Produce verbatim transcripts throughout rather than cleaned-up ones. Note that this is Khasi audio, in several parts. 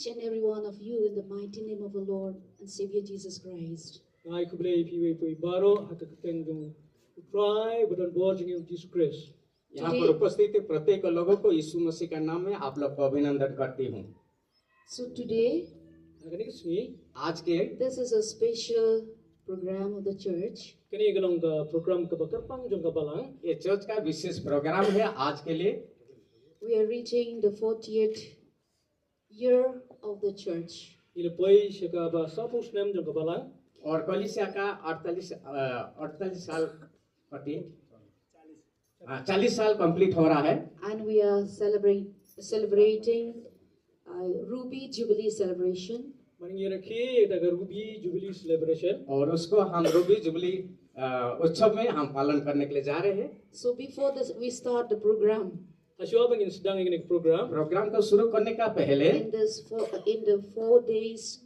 Each and every one of you in the mighty name of the Lord and Savior Jesus Christ. Nga ai khublei ïa phi baroh ha ka kyrteng jong U Trai bad U Nongpynim jong ngi U Jisu Khrist. यहाँ पर उपस्थित प्रत्येक लोगों को यीशु मसीह का नाम में आप लोग को अभिनंदन करती हूँ। So today, ha kane ka sngi, आज के, this is a special program of the church. Kane ka long ka program kaba kyrpang jong ka balang. ये चर्च का विशेष प्रोग्राम है आज के लिए। We are reaching the fortieth year of the church. Ngi la poi sha kaba sawphew snem jong ka balang. और कलीसिया का अड़तालीस, अ, अड़तालीस साल, forty, हाँ, चालीस साल कंप्लीट हो रहा है। And we are celebrate, celebrating uh, Ruby Jubilee celebration. Bad ngi rakhe ïa ka Ruby Jubilee celebration. और उसको हम रूबी जुबली, अ, उत्सव में हम पालन करने के लिए जा रहे हैं। So before this, we start the program. Hashuwa ba ngin sdang ïa kane ka program, programme को शुरू करने का पहले, In this four, in the four days,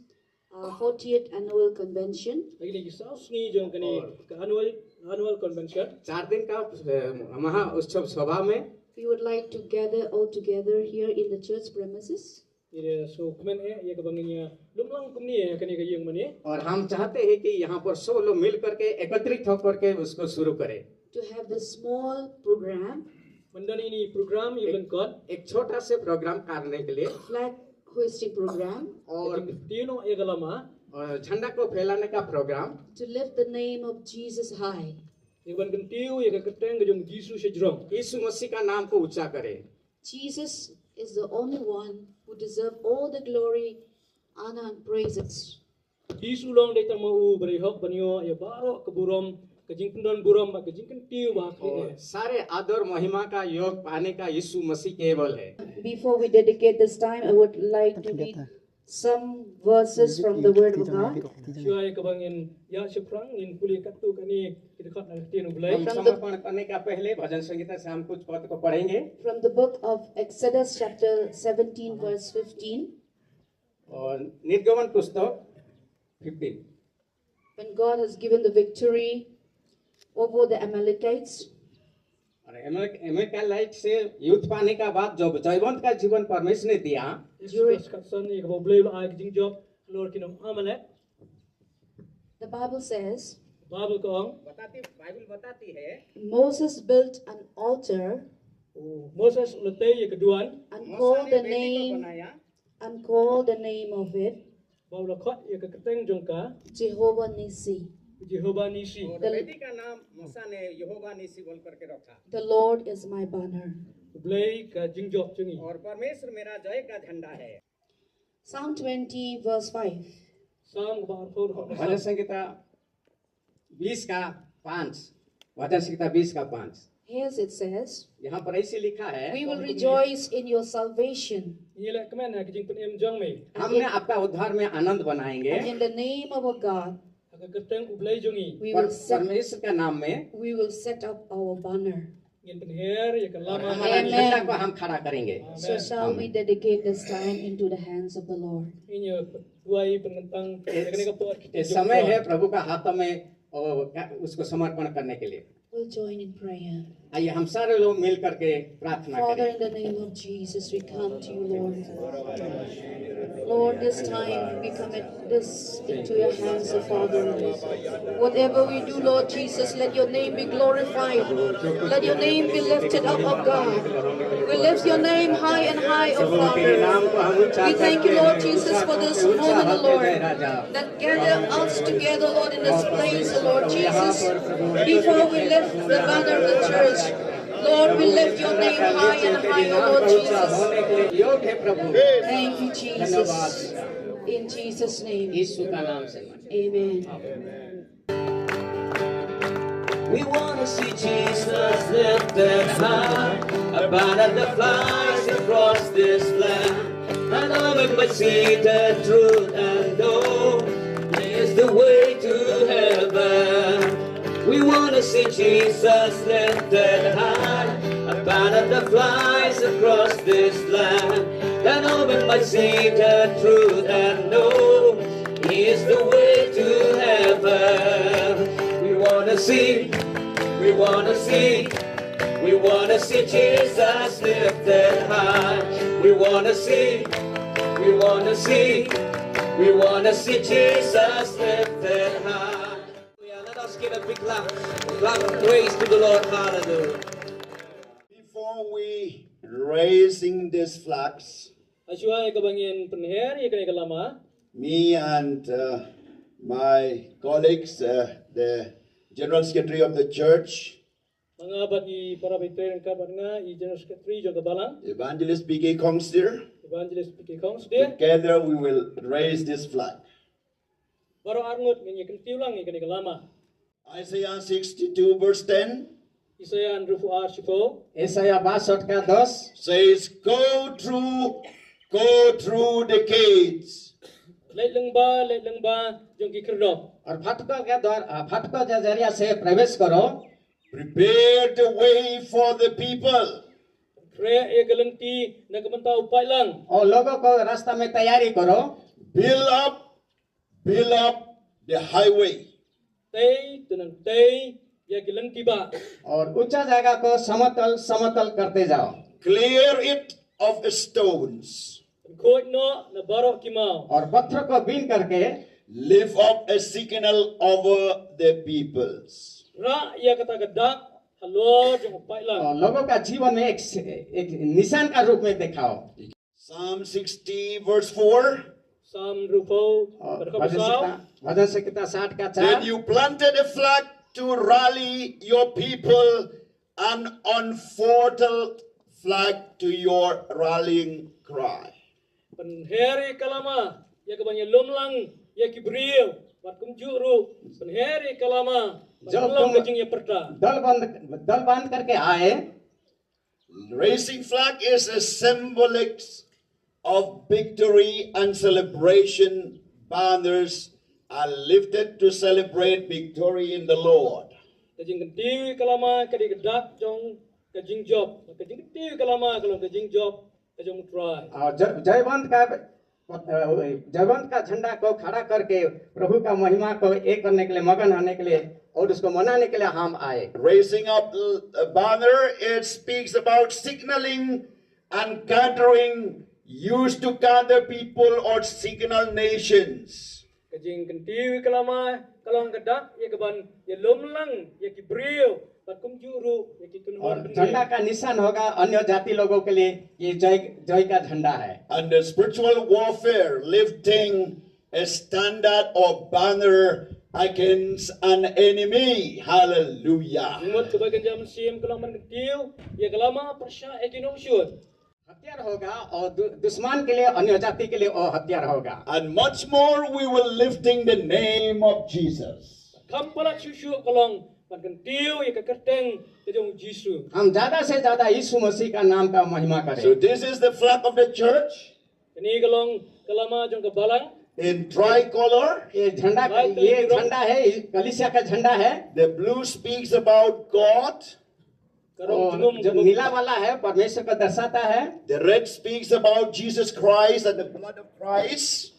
uh, fortieth annual convention, ha kine ki saw sngi jong kane ka annual, annual convention, चार दिन का, अ, महाउत्सव सभा में, we would like to gather all together here in the church premises. Ngi da sngewkmen eh ïa kaba ngin ïa lum lang kumne ha kane ka ïing mane. और हम चाहते हैं कि यहाँ पर सब लोग मिल करके, एकत्रित होकर के उसको शुरू करें। To have the small program, ban don ïa ine i program ïa ka lyngkot, एक छोटा से प्रोग्राम करने के लिए, flag hoisting program, और ka jingkyntiew noh ïa ka lama, और झंडा को फैलाने का programme, to lift the name of Jesus high. Ïa ka ban kyntiew ïa ka kyrteng ka jong U Jisu shajrong. यीशु मसीह का नाम को ऊंचा करें। Jesus is the only one who deserve all the glory, honor and praises. U Jisu u long dei tang ma u ba dei hok ban ïoh ïa baroh ka burom, ka jingpyndon burom bad ka jingkyntiew ba ha khlieh. और सारे आदर महिमा का योग पाने का यीशु मसीह केवल है। Before we dedicate this time, I would like to read some verses from the Word of God. Shuwa ïa kaba ngin ïaid shaphrang, ngin pule katto katne ki dkhot na ka ktien U Blei. हम समर्पण करने का पहले भजन संहिता से हम कुछ पद को पढ़ेंगे। From the book of Exodus chapter seventeen, verse fifteen. और निर्गमन पुस्तक fifteen। When God has given the victory over the Amalekites, और एमलेक-, एमलेकाइट से युद्ध पाने का बाद जब जयवंत का जीवन परमेश्वर ने दिया, Exodus khatsan, ïa kaba U Blei u la ai ka jingjop halor ki nong Amalek. The Bible says, Baibl ka ong, बताती, बाइबल बताती है, Moses built an altar, u Moses u la tei ïa ka duwan, and मूसा called ने the वेदी को name बनाया, and called the name of it, bad u la khot ïa ka kyrteng jong ka Jehovah Nissi. Jehovah Nissi. और the वेदी का नाम मूसा ने यहोवा निसी बोल करके रखा। The Lord is my banner. U Blei ka jingjop jong ngi। और परमेश्वर मेरा जय का झंडा है। Psalm twenty, verse five. Salm kaba arphew, dkhot kaba san। भजन संहिता बीस का पाँच, वचन संहिता बीस का पाँच। Here it says, यहाँ पर ऐसे लिखा है, we will rejoice in your salvation। Ngi leh kmen ha ka jingpynim jong me। हमने आपका उद्धार में आनंद मनाएंगे। And in the name of our God, ha ka kyrteng U Blei jong ngi, we will set, परमेश्वर का नाम में, we will set up our banner। Ngin pynher ïa ka lama, हमारा झंडा को हम खड़ा करेंगे। So shall we dedicate this time into the hands of the Lord. Ngin ïa duwai pynkyntang ïa kane ka por, ये समय है प्रभु का हाथों में, ओ, उसको समर्पण करने के लिए। We'll join in prayer। आइए हम सारे लोग मिल करके प्रार्थना करें। Father, in the name of Jesus, we come to you, Lord. Lord, this time we commit this into your hands, O Father. Whatever we do, Lord Jesus, let your name be glorified. Let your name be lifted up, O God. We lift your name high and high, O Father. We thank you, Lord Jesus, for this moment, O Lord, that gather us together, Lord, in this place, O Lord Jesus. Before we lift the banner of the church, Lord, we lift your name high and high, O Lord Jesus. योग्य है प्रभु। Thank you, Jesus. In Jesus' name. यीशु का नाम से। Amen. We wanna see Jesus lifted high, a banner that flies across this land, and all men might see the truth and know He is the way to heaven. We wanna see Jesus lifted high, a banner that flies across this land, that all men might see the truth and know He is the way to heaven. We wanna see, we wanna see, we wanna see Jesus lifted high. We wanna see, We wanna see, we wanna see Jesus lifted high. Yeah, let us give a big clap, clap of praise to the Lord. Hallelujah. Before we raising these flags, Hashwa ïa kaba ngin pynher ïa kane ka lama, me and uh, my colleagues, uh, the General Secretary of the Church, ma nga bad i para bynta ryngkat bad nga, i General Secretary jong ka balang, Evangelist P K Kongsdir, Evangelist P K Kongsdir, together we will raise this flag. Baroh arngut ngin ïa kyntiew lang ïa kane ka lama. Isaiah sixty-two verse ten. Isaiah hynriewphew ar shiphew. Isaiah बासठ का दस says, "Go through, go through the gates." Leit lyngba, leit lyngba jong ki khyrdop. और फाटकों के द्वार, अ, फाटकों के जरिया से प्रवेश करो। Prepare the way for the people. Khreh ïa ka lynti na ka bynta u paidlang. और लोगों को रास्ता में तैयारी करो। Build up, build up the highway. Tei, to nang tei ïa ki lynti bah. और ऊंचा जगह को समतल, समतल करते जाओ। Clear it of stones. Khuid noh na baroh ki maw. और पत्थर को बीन करके lift up a signal over the peoples. Rah ïa kata ka dak halor jong u paidlang. और लोगों का जीवन में एक, एक निशान का रूप में दिखाओ। Psalm sixty verse four. Psalm hynriewphew, और भजन संहिता, भजन संहिता साठ का चार। Then you planted a flag to rally your people, an unfurled flag to your rallying cry. Pynher ïa ka lama ïa kaban ïalum lang ïa ki briew, bad kumjuh ruh pynher ïa ka lama ban long ka jingïapyrta. दल बंद, दल बंद करके आए। Raising flag is a symbolic of victory and celebration. Banners are lifted to celebrate victory in the Lord. Ka jingkyntiew ïa ka lama ka dei ka dak jong ka jingjop. Ka jingkyntiew ïa ka lama ka long ka jingjop ka jong u Trai. और ज-, जयवंत का, अ, जयवंत का झंडा को खड़ा करके प्रभु का महिमा को एक करने के लिए, मगन होने के लिए और उसको मनाने के लिए हम आए। Raising up a banner, it speaks about signaling and gathering, used to gather people or signal nations. Ka jingkyntiew ïa ka lama ka long ka dak ïa kaban ïalum lang ïa ki briew bad kumjuh ruh ïa ki kynhun. और झंडा का निशान होगा अन्य जाति लोगों के लिए, ये जय, जय का झंडा है। And the spiritual warfare, lifting a standard or banner against an enemy. Hallelujah. Mut kaba kynja mynsiem ka long ban kyntiew ïa ka lama pyrshah ïa ki nongshun. हथियार होगा और दु-, दुश्मन के लिए, अन्य जाति के लिए वो हथियार होगा। And much more, we will lifting the name of Jesus. Kham palat shuh shuh ka long ban kyntiew ïa ka kyrteng ka jong u Jisu. हम ज्यादा से ज्यादा यीशु मसीह का नाम का महिमा करें। So this is the flag of the church. Kane ka long ka lama jong ka balang. In tricolor. ये झंडा, ये झंडा है, कलीसिया का झंडा है। The blue speaks about God. Ka rong jingngum, जो नीला वाला है, परमेश्वर को दर्शाता है। The red speaks about Jesus Christ and the blood of Christ.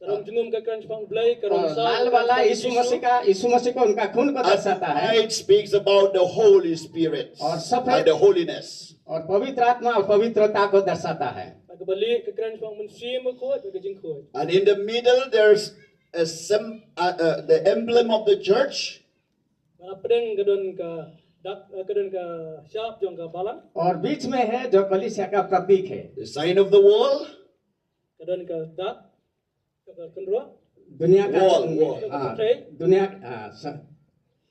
Ka rong jingngum ka kren shaphang Blei, ka rong saw, लाल वाला यीशु मसीह का, यीशु मसीह को, उनका खून को दर्शाता है। And white speaks about the Holy Spirit, और सफेद, and the holiness, और पवित्र आत्मा और पवित्रता को दर्शाता है। Ka balieh ka kren shaphang Mynsiem Bakhuid bad ka jingkhuid. And in the middle there's a sym-, uh, uh, the emblem of the church. Bad hapdeng ka don ka dak, eh, ka don ka shap jong ka balang. और बीच में है जो कलीसिया का प्रतीक है। The sign of the world. Ka don ka dak, ka kynroh. दुनिया का, wall, wall, हाँ, दुनिया, हाँ, स-,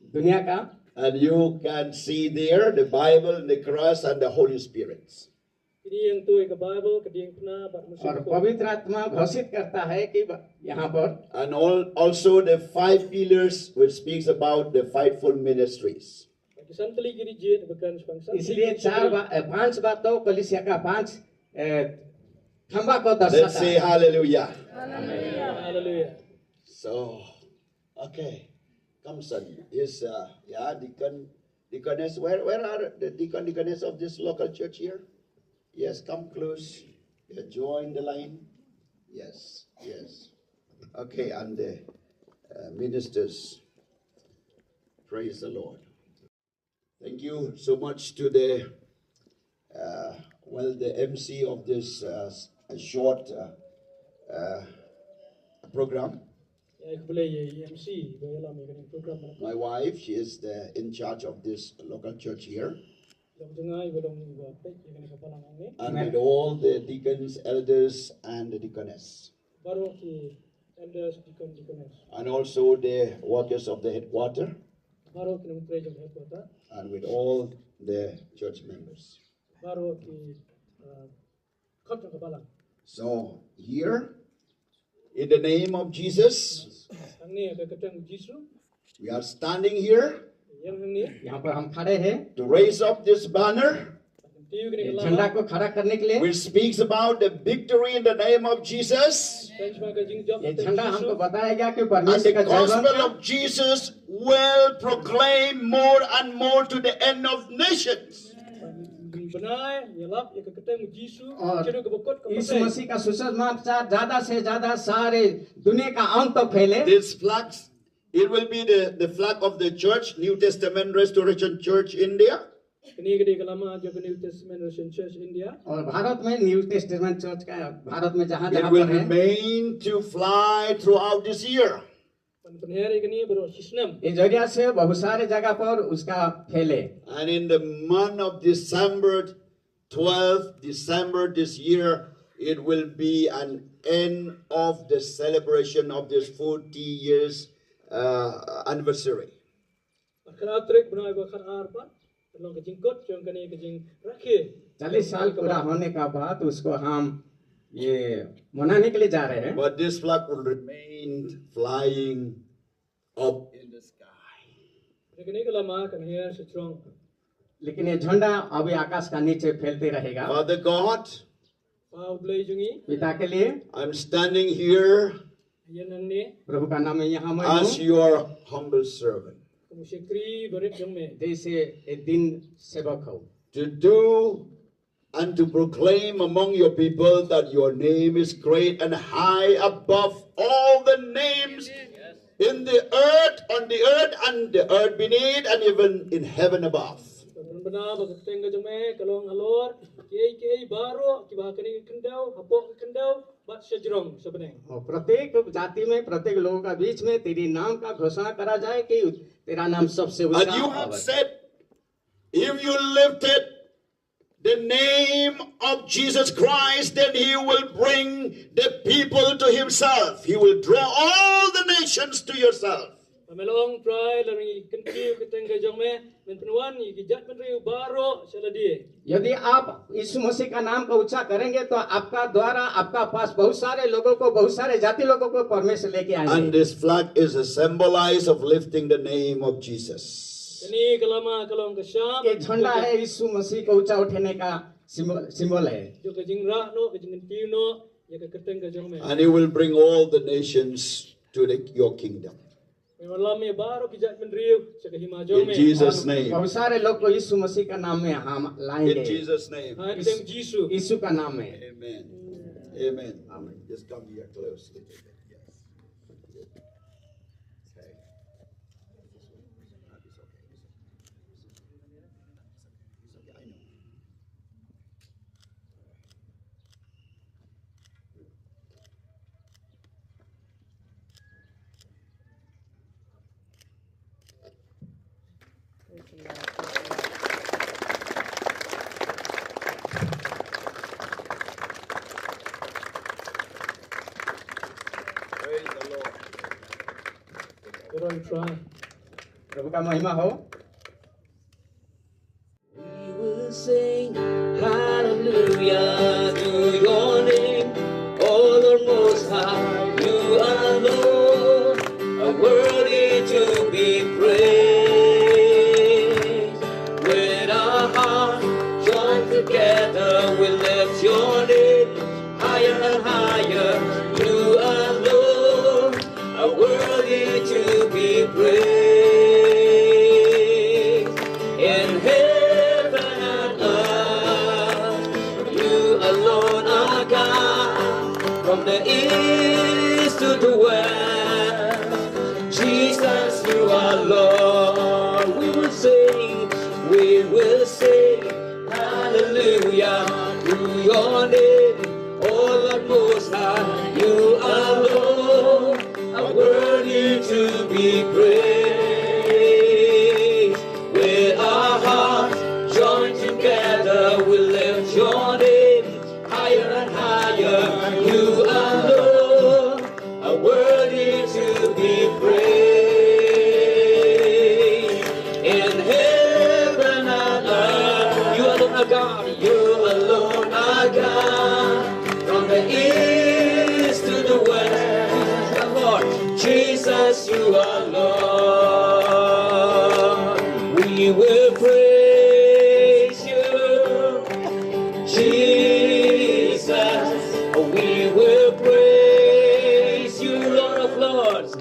दुनिया का। And you can see there the Bible, the cross, and the Holy Spirit. Kine ïa ngtoi ka Bible, ka diengphna bad Mynsiem Bakhuid. और पवित्र आत्मा घोषित करता है कि ब-, यहाँ पर। And all, also the five pillars, which speaks about the fivefold ministries. Bad ki san tylli ki ri jied ba kren shaphang san tylli ki ri jied. इसलिए चार बा-, ए, पांच बातों कलीसिया का पांच, ए, खंबा को दर्शाता है। Let's say hallelujah. Hallelujah. Hallelujah. So, okay. Come, son. Is, uh, yeah, deacon, deaconess. Where, where are the deacon, deaconess of this local church here? Yes, come close. Yeah, join the line. Yes, yes. Okay, and the, uh, ministers. Praise the Lord. Thank you so much to the, uh, well, the M C of this, uh, s-, a short, uh, uh, program. Ïa, khublei ïa i M C ba ïalam ïa kane ka program. My wife, she is the in charge of this local church here. Long jngai ba long ba peit ïa kane ka balang hangne. And with all the deacons, elders, and the deaconess. Baroh ki elders, deacon, deaconess. And also the workers of the headquarter. Baroh ki nongtrei jong headquarter. And with all the church members. Baroh ki, uh, khot jong ka balang. So here, in the name of Jesus, Hangne ha ka kyrteng Jisu. We are standing here Ïeng hangne. यहाँ पर हम खड़े हैं to raise up this banner ये झंडा को खड़ा करने के लिए। Which speaks about the victory in the name of Jesus. ये झंडा हमको बताएगा कि परमेश्वर का जय, gospel of Jesus will proclaim more and more to the end of nations. Bnai ïalap ïa ka kyrteng Jisu, और यीशु मसीह का सुसमाचार ज्यादा से ज्यादा सारे दुनिया का अंत तक फैले। This flags, it will be the, the flag of the church, New Testament Restoration Church India. Kane ka dei ka lama jong ka New Testament Restoration Church India. और भारत में न्यू टेस्टामेंट चर्च का भारत में जहाँ, it जहाँ will पर है, remain to fly throughout this year. Ban pynher ïa kane baroh shi snem. ये जरिया से बहुत सारे जगह पर उसका फैले। And in the month of December, twelfth December this year, it will be an end of the celebration of this forty years, uh, anniversary. Bad khatar tarik bnai ba khatar pat, ka long ka jingkut jong kane ka jingrakhe. चालीस साल पूरा होने का बाद उसको हम ये मनाने के लिए जा रहे हैं। But this flag will remain flying up in the sky. Kane ka lama kan her sha jrong. लेकिन ये झंडा अभी आकाश का नीचे फैलते रहेगा। Father God, Kpa U Blei jong ngi. पिता के लिए। I'm standing here, ïeng hangne, प्रभु का नाम में यहाँ मैं हूँ, as your humble servant, kum u shakri barit jong me, जैसे एक दीन सेवक हूँ, to do and to proclaim among your people that your name is great and high above all the names in the earth, on the earth, and the earth beneath, and even in heaven above. Bad bynta ba ka kyrteng ka jong me ka long halor kiei kiei baroh kiba ha kane ka khyndew, hapoh ka khyndew, bad sha jrong sha bneng. और प्रत्येक जाति में, प्रत्येक लोगों का बीच में तेरे नाम का घोषणा करा जाए कि तेरा नाम सबसे ऊंचा। And you have said, if you lifted the name of Jesus Christ, then he will bring the people to himself. He will draw all the nations to yourself. Ba me la ong, Trai, lada ngi kyntiew ka kyrteng ka jong me, men pynwan ïa ki jaitbynriew baroh sha lade. यदि आप यीशु मसीह का नाम का उच्चार करेंगे तो आपका द्वारा आपका पास बहुत सारे लोगों को, बहुत सारे जाति लोगों को परमेश्वर लेके आएंगे। And this flag is a symbolize of lifting the name of Jesus. Kane ka lama ka long ka shap, ये झंडा है यीशु मसीह को ऊंचा उठाने का सिंबल, सिंबल है। Jong ka jingrah noh, ka jingkyntiew noh ïa ka kyrteng ka jong me. And you will bring all the nations to the, your kingdom. Me wan lam ïa baroh ki jaitbynriew sha ka hima jong me. In Jesus' name. बहुत सारे लोग को यीशु मसीह का नाम में हम लाएंगे। In Jesus' name. Ha ka kyrteng Jisu. यीशु का नाम में। Amen. Amen. Amen. Just come here close a little bit. Yes. Okay. It's okay. It's okay. It's okay. I know. Praise the Lord. Good on try. प्रभु का महिमा हो। We will sing hallelujah to your name, O Lord Most High. You alone are worthy to be praised. When our hearts join together, we lift your name higher and higher. You alone are worthy to be praised. In heaven and earth, you alone are God. From the east to the west, Jesus, you are Lord. We will sing, we will sing hallelujah to your name, O Lord Most High. You We praise with our hearts joined together. We lift your name higher and higher. You alone are worthy to be praised. In heaven and earth, you alone are God. You alone are God. From the east to the west, the Lord Jesus, you are Lord. We will praise you, Jesus. We will praise you, Lord of Lords,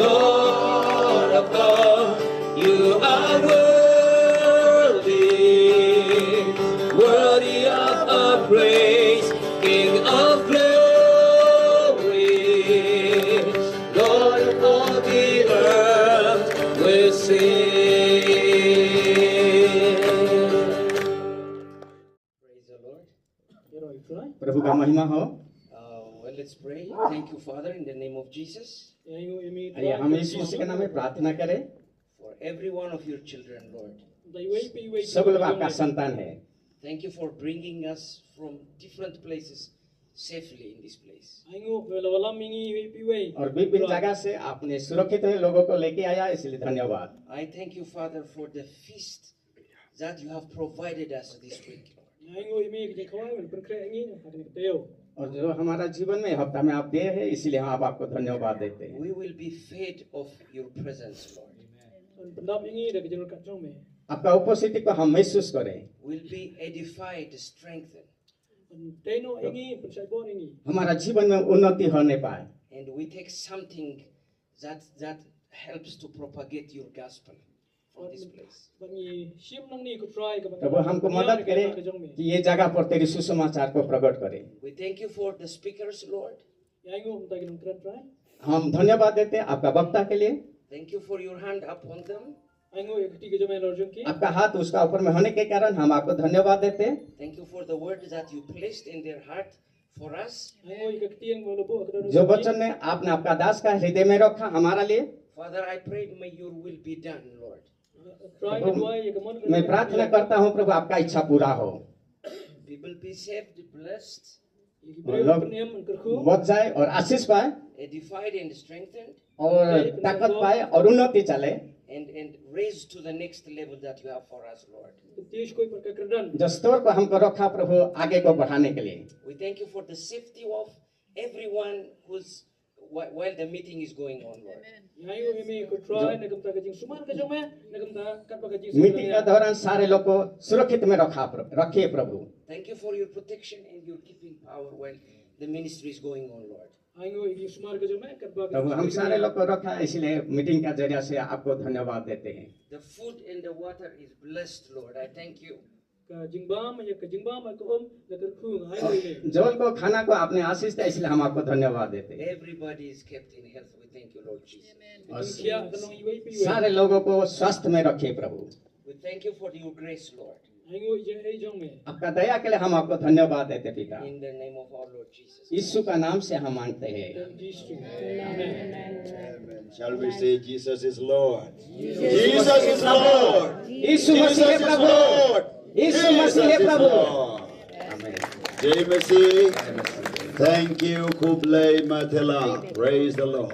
Lord of Lords. You are worthy, worthy of our praise, King of glory, Lord of all the earth will sing. Praise the Lord. Ïaroh ïa U Trai. प्रभु का महिमा हो। Uh, well, let's pray. Thank you, Father, in the name of Jesus. Ïa, ïa, ïa, हम यीशु मसीह के नाम में प्रार्थना करें। For every one of your children, Lord. Dei wei pa wei. सब लोग आपका संतान है। Thank you for bringing us from different places safely in this place. Ai nguh ba la wallam ïa ngi wei pa wei. और विभिन्न जगह से आपने सुरक्षित में लोगों को लेके आया, इसलिए धन्यवाद। I thank you, Father, for the feast that you have provided us this week, Lord. Ai nguh ïa me ka jingkhawai ban pynkhreh ïa ngi ha kane ka taïew. और जो हमारा जीवन में हफ्ता में आप दिए हैं, इसीलिए हम आप, आपको धन्यवाद देते हैं। We will be fed of your presence, Lord. Ban pyndap ïa ngi da ka jingryngkat jong me. आपका उपस्थिति को हम महसूस करें। Will be edified, strengthened. Ban tei noh ïa ngi, ban shai bor ïa ngi. हमारा जीवन में उन्नति होने पाए। And we take something that, that helps to propagate your gospel from this place. Ba ngi shim nangne ko Trai kaba, प्रभु, हमको मदद करें कि ये जगह पर तेरे सुसमाचार को प्रकट करें। We thank you for the speakers, Lord. Ai nguh mynta ki nongkren Trai. हम धन्यवाद देते हैं आपका वक्ता के लिए। Thank you for your hand upon them. Ai nguh ïa ka kti ka jong me halor jong ki. आपका हाथ उसका ऊपर में होने के कारण हम आपको धन्यवाद देते हैं। Thank you for the word that you placed in their heart for us. Ai nguh ïa ka ktien ba la buh ha ka dohnud jong ki. जो वचन ने आपने आपका दास का हृदय में रखा हमारा लिए। Father, I pray, may your will be done, Lord. Trai, nga duwai ïa ka mon ka, मैं प्रार्थना करता हूँ, प्रभु, आपका इच्छा पूरा हो। People be saved, blessed. Ïa ki briew, लोग, pynim, ban kyrkhu, बच जाए और आशीष पाए। Edified and strengthened. और ताकत पाए और उन्नति चले। And, and raise to the next level that you have for us, Lord. Kyntiew sha kyrdan. जो स्तर को हमको रखा, प्रभु, आगे को बढ़ाने के लिए। We thank you for the safety of everyone who's, whi-, while the meeting is going on, Lord. Ïa, ïa, ïa, ko Trai, na ka bynta ka jingsumar ka jong me, na ka bynta katba ka jingsumar. Meeting के दौरान सारे लोग को सुरक्षित में रखा, प्र-, रखिए, प्रभु। Thank you for your protection and your keeping power while the ministry is going on, Lord. Ai nguh ïa ka jingsumar ka jong me, katba ka, प्रभु, हम सारे लोग को रखा, इसलिए मीटिंग का जरिया से आपको धन्यवाद देते हैं। The food and the water is blessed, Lord. I thank you. Ka jingbam, ïa ka jingbam, ka um, la kyrkhu, nga ai nguh ïa me. जल को, खाना को आपने आशीष दिया, इसलिए हम आपको धन्यवाद देते हैं। Everybody is kept in health. We thank you, Lord Jesus. और सारे लोगों को स्वस्थ में रखिए, प्रभु। We thank you for your grace, Lord. Ai nguh ïa ka jong me. आपका दया के लिए हम आपको धन्यवाद देते हैं, पिता। In the name of our Lord Jesus. यीशु का नाम से हम मांगते हैं। Amen. Shall we say, Jesus is Lord? Jesus is Lord. यीशु मसीह है प्रभु। यीशु मसीह है प्रभु। Amen. जय मसीह। Thank you, Khublei Mathela. Praise the Lord.